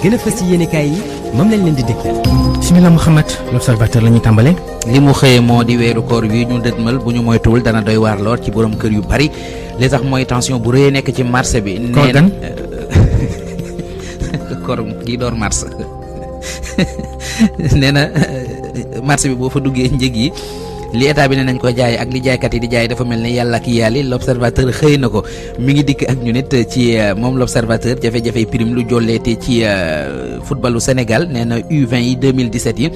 gën a fës ci yéenekaay yi moom lañ leen di dégtal. bismillah Mouhamed, l'Observateur la ñuy tàmbale. li mu xëyee moo di weeru koor wi ñu dëtmal bu ñu moytuwul dana doy waar lool ci borom kër yu bari li tax mooy tension bu rëy nekk ci marché bi. koor gan koor gii door mars nee na marché bi boo fa duggee njëg yi li état bi ne nañ ko jaay ak li jaaykat yi di jaay dafa mel ni yàlla ak yàlli l'Observateur xëy na ko mi ngi dikk ak ñu nit ci moom l'Observateur jafe-jafe prime lu jolleete ci footballu Sénégal nee na U20 yi 2017 yi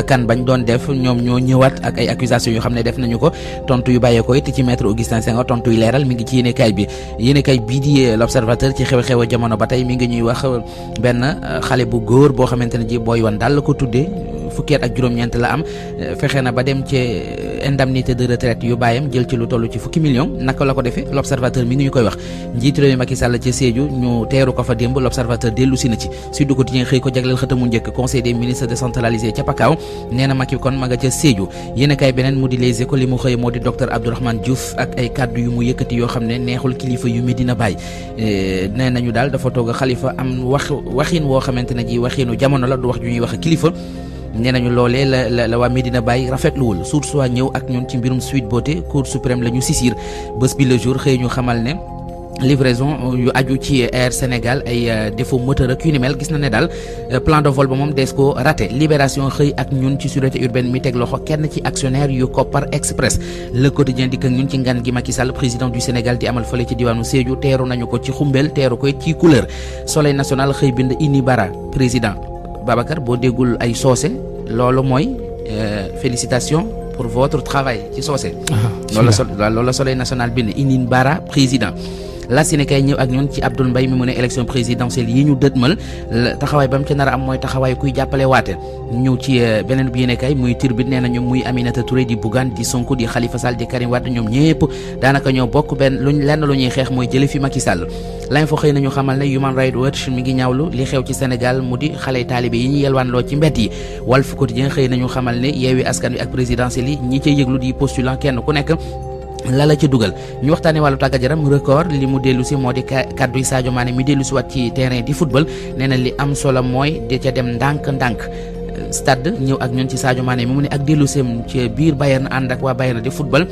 kan bañ doon def ñoom ñoo ñëwaat ak ay accusations yoo xam ne def nañu ko tontu yu bàyyeekoo it ci maître Augustin Senghor tontu yu leeral mi ngi ci yéenekaay bi bii di l'Observateur ci xew-xew jamono ba tey mi ngi ñuy wax benn xale bu góor boo xamante ne ji booy wan daal la ko tuddee fukki at ak juróom-ñeent la am fexe na ba dem ci indemnité de retraite yu bàyyam jël ci lu toll ci fukki millions naka la ko defee l'Observateur mi ngi ñu koy wax njiitu réew mi Macky Sall ci Sédhiou ñu teeru ko fa démb l'Observateur dellu si na ci Sud Quotidien xëy ko jagleel xëtamu njëkk conseil des ministres décentralisé ca Pakao nee na Macky kon ma nga ca Sédhiou yéen a kay beneen mu di Les Échos li mu xëy moo di docteur Abdourahmane Diouf ak ay kaddu yu mu yëkkati yoo xam ne neexul kilifa yu Medina Baye nee nañu daal dafa toog xalifa am waxin woo xamante ne ji waxinu jamono la du wax ju ñuy wax kilifa nee nañu loolee la waa Medina Baye rafetluwul source waa ñëw ak ñun ci mbirum Sweet Beauté Cour suprême la ñu sisir bés bi le jour xëy ñu xamal ne livraison yu aju ci Air Sénégal ay défaut moteur ak yu ni mel gis na ne daal plan de vol ba moom des ko raté Libération xëy ak ñun ci sûreté urbaine mi teg loxo kenn ci actionnaire yu Kopar Express Le Quotidien dikk ak ñun ci ngan gi Macky Sall président du Sénégal di amal fële ci diwaanu Sédhiou teeru nañu ko ci xumbel teeru ko ci couleur Soleil national xëy bind Ini Bara président Babacar boo déggul ay soose loolu mooy félicitations pour votre travail ci soose loolu la Soleil national bind Ini Bara président la Sénégal ñëw ak ñun ci Abdoul Mbaye mi mu ne élection présidentielle yi ñu dëtmal taxawaay ba mu ca nar a am mooy taxawaay kuy jàppale waate ñëw ci beneen bi yéenekaay muy Tribune nee na ñoom muy Aminata Touré di Bougane di Sonko di Khalifa Sall di Karim Wade ñoom ñëpp daanaka ñoo bokk lenn lu ñuy xeex mooy jële fi Macky Sall L'Info xëy nañu xamal ne Human Rights Watch mi ngi ñaawlu li xew ci Sénégal mu di xale taalibe yi ñu yelwaan loo ci mbedd yi Walf Quotidien xëy nañu xamal ne Yewwi Askan Wi ak présidentielle yi ñi ca yëglu di postulant kenn ku nekk la ci dugal ñu waxtaanee wàllu tàggat yaram Record li mu dellu si moo di kadduy Sadio Mané mi dellu si waat ci terrain di football nee na li am solo mooy de ca dem ndànk-ndànk stade ñëw ak ñun ci Sadio Mané mi mu ne ak dellu seem ci biir Bayern ànd ak waa Bayern di football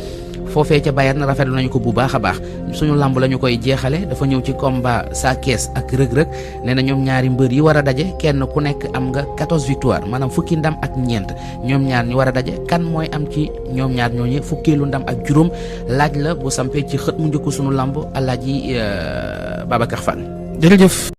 foofee ca Bayern rafetlu nañu ko bu baax a baax suñu lamb la ñu koy jeexale dafa ñëw ci combat Sa Thiès ak Reug Reug nee na ñoom ñaari mbër yi war a daje kenn ku nekk am nga 14 victoire maanaam fukki ndam ak ñeent ñoom ñaar ñu war a daje kan mooy am ci ñoom ñaar ñooñu fukkeelu ndam ak juróom laaj la bu sampee ci xët mu njëkk suñu lamb Alaaji Babacar Fall. jërëjëf.